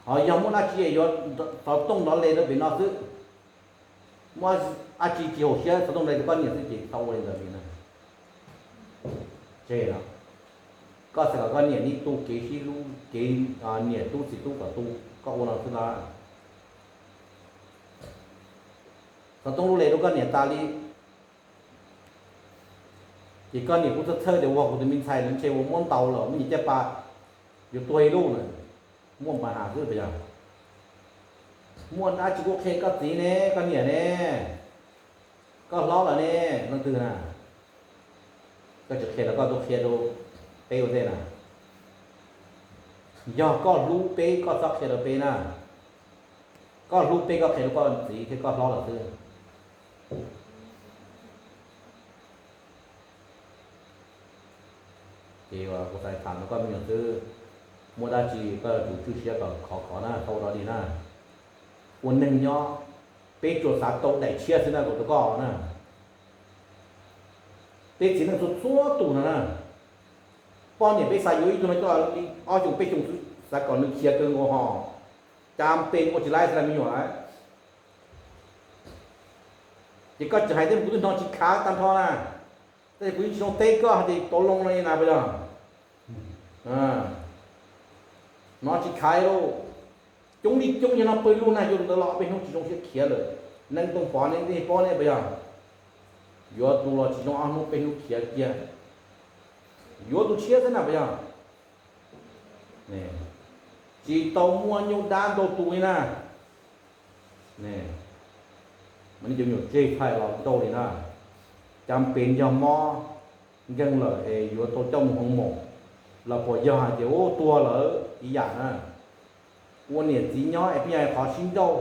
Ho yog muaj dab tsi yuav xov tooj nrov le rau pem no xwb, muaj dab tsi tsis haum siab xov tooj nrov le rau koj niam xwb ces txhob ua li ntawd li na. Tseg no, koj xav kom koj niam neb tu kev sib hlub, kev niam tub txiv tub kom tu, koj ua no xwb ntag. Xov tooj lub le rau koj niam tas li, ces koj niam kuj txhawj txhawj tias ua kuv tus me ntxhais ntshe ua muab ntaus lawm muaj nyias caj pas, yuav tuag ib lub na, muaj npa has xwb puas yog? Muaj dab tsi kuj qhia koj txiv ne, koj niam ne, koj hlob lawm ne, leej twg na? Koj tsis qhia los koj tuaj qhia rau peb ua ntej na. Yog koj hlub peb koj txhob qhia rau peb na. Koj hlub peb koj qhia rau koj txiv thiab koj hlob lawm xwb. Ces kuv xav tham rau koj me nyuam xwb, muaj dab tsi koj yuav tsum tswj siab kom khov khov na, txhob ua dog dig na. Ua neeg nyob, peb tsuas xav tau daim tshiab xwb na, kuv rau koj na. Peb txiv neej txhua txhua tus no na, poj niam peb xav yuav ib tug no coj li ob xyoos peb xyoos xwb xav kom nws khiav kawg nkaus ho, cas pes ua tsis laib xwb na me nyuam. Ces koj tseem hais tias kuv twb hnov tsis khav tag nrho na, tab sis kuv yeej tsis zoo teb koj hais tias tau loo no li na puas yog? Hnov tsis khav lauj. Coob li coob yog no pawg lug na, yuav tus ntawd los ob peb hnub tsis zoo siab khiav lawm. Neej tooj pov ne, nej paub ne puas yog? Yuav tus los tsis zoo ob hnub peb hnub khiav kiag. Yuav tus tshiab xwb na puas yog? Tsis tau muaj nyuj dab ntau tus li na. Mas nej cov me nyuam tseg txhais los ntau li na. Cas pes yog mob nkeeg lawm es yuav tau coj mus hoo maum los puas yog hais tias ub tuag lawm ib yam na. Ua niam txiv nyob es pheej yog hais qhov sib nrauj,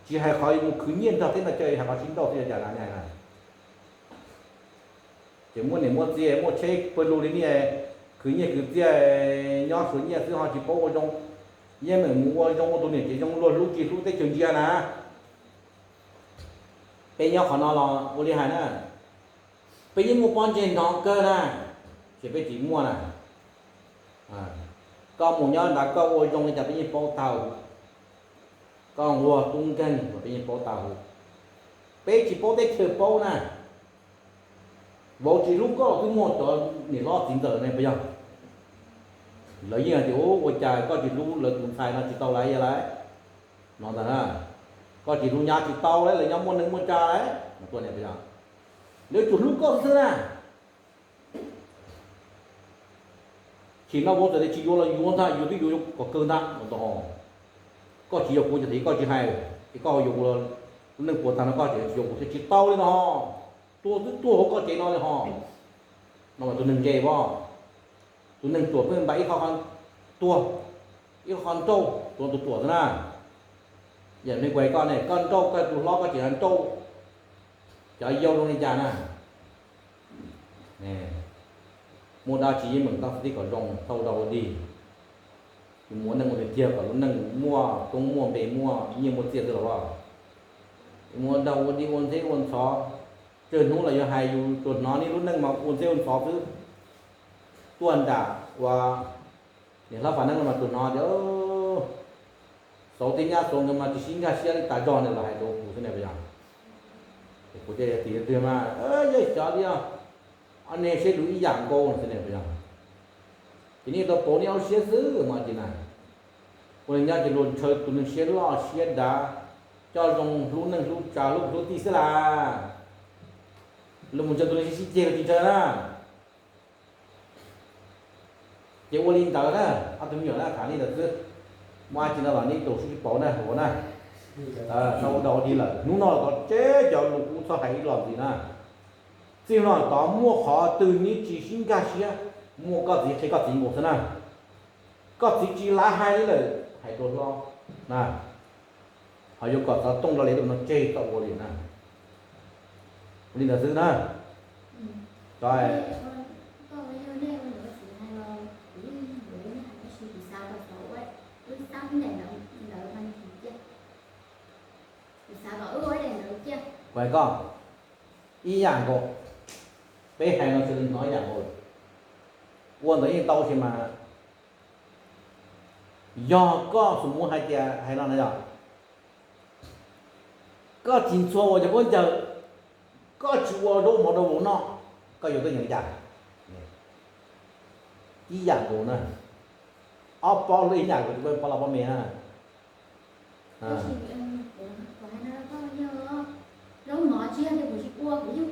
tsis hais qhov mus khwv nyiaj nrog teb no, cia li hais qhov sib nrauj xwb yog cas na nej hais na. Ces muaj niam muaj txiv muaj tsheb pawg lug li nej, khwv nyiaj khwv txiaj, nyob suav nyiaj xwb ho tsis paub ua zoo. Yeej meem mus ua zoo ua tus niam tsev zoo luag hlub tsis hlub teb chaws ntsia na. Peb nyob qhov no los ua li hais na, peb yeej muaj pob ntseg hnov kawg na, ces peb tsis muaj na. Koj mus nyob ntawd koj ua zoo li cas peb yeej paub tag huv. Koj nquag tub nkeeg los peb yeej paub tag huv. Peb tsis paub teb chaws paub na. Vauv tsis hlub koj los twb muaj cov niam hlob txiv ntxawm ne puas yog? Lawv yeej hais tias ua cas koj tsis hlub lawv tus ntxhais no tsis tau lawv yog lawv no ntag na. Koj tsis hlub nyab tsis tau lawv, lawv nyob muaj neej muaj tsa lawm no tuaj ne puas yog? Lawv tsuas hlub koj xwb na. Chim no vauv txawm tias tsis yuav los yuav ntag, yuav twb yuav kom kawg ntag no ntag. Koj tsis yog kuv ces koj tsis hais, es koj yuav kuv, lub neej puas tag no koj tseem tsis yuav kuv thiab tsis tau li no. Tuag twb tuag hauv koj tsev no li ho. No mas tus neeg ntse as, tus neeg ruam pheej npam ib qho tuag, ib qho nrauj, tus no tus ruam xwb na. Yam li kuv hais koj ne, koj nrauj koj tus hlob koj tseem nrauj cov yau zoo li cas na. Muaj dab tsi yeej meem tau xwb tib kom zoo, txhob ua dog ua dig. Yus mus ua neej ua tiag tiag kom lub neej muaj koob muaj npe, muaj nyiaj muaj txiaj xwb los as. Yus mus ua dog ua dig ua ntxheb ua ntxhov, tsawg hnub los yuav hais yus tsuas hnov nej lub neej mas ua ntxheb ua ntxhov xwb. Tuaj nram ua niam hlob Fam Neeb no mas tsuas hnov tias Xauv thiab Nyab Xauv nkawd mas tsis sib nkag siab li tas zog ne los hais rau kuv xwb ne puas yog? Kuv tias yog tim twg mas yog xyov li os, ob neeg sib hlub ib yam nkaus no xwb ne puas yog? Ces nej tau pauv nej ob lub siab xwb mas ces na. Ua neeg nyob ces luag ntshaw tus neeg siab loj siab dav, coj zoo hlub neej hlub tsa hlub kwv hlub tij xwb las. Luag mus ntshaw tus neeg siab sib ceg los tsis ntshaw na. Ces ua li ntawd na, ob tug me nyuam na tham li ntawd xwb. Muaj dab tsi no los nej tus sib pauv na, ua na, tau ua dog ua dig lawm. Hnub no los tod tseb cov lus kuv txhob hais ib los ntxiv na. Txij no tod muaj qhov twg neb tsis sib nkag siab, muaj koj txiv qhia koj txiv nkaus xwb na. Koj txiv tsis lav hais li lawm, hais rau hlob na. Ho yuav kom xov tooj nrov li no tseg txhob ua li na. Ua li ntawd xwb na. Kuv hais koj, ib yam nkaus, peb hais no tsis li hnov ib yam nkaus. Ua ntawd yeej tau sis mas Yog koj xum mus hais tias hais no na yog, koj tsis ntxhua ua cov khaub ncaws, koj tsis ua zaub mov rau vauv noj, koj yuav tuaj yeem li cas? Ib yam nkaus na, ob pob lub ib yam nkaus, pob los pob me na. Zaub mov tsis yog tias kuv tsis ua, kuv yeej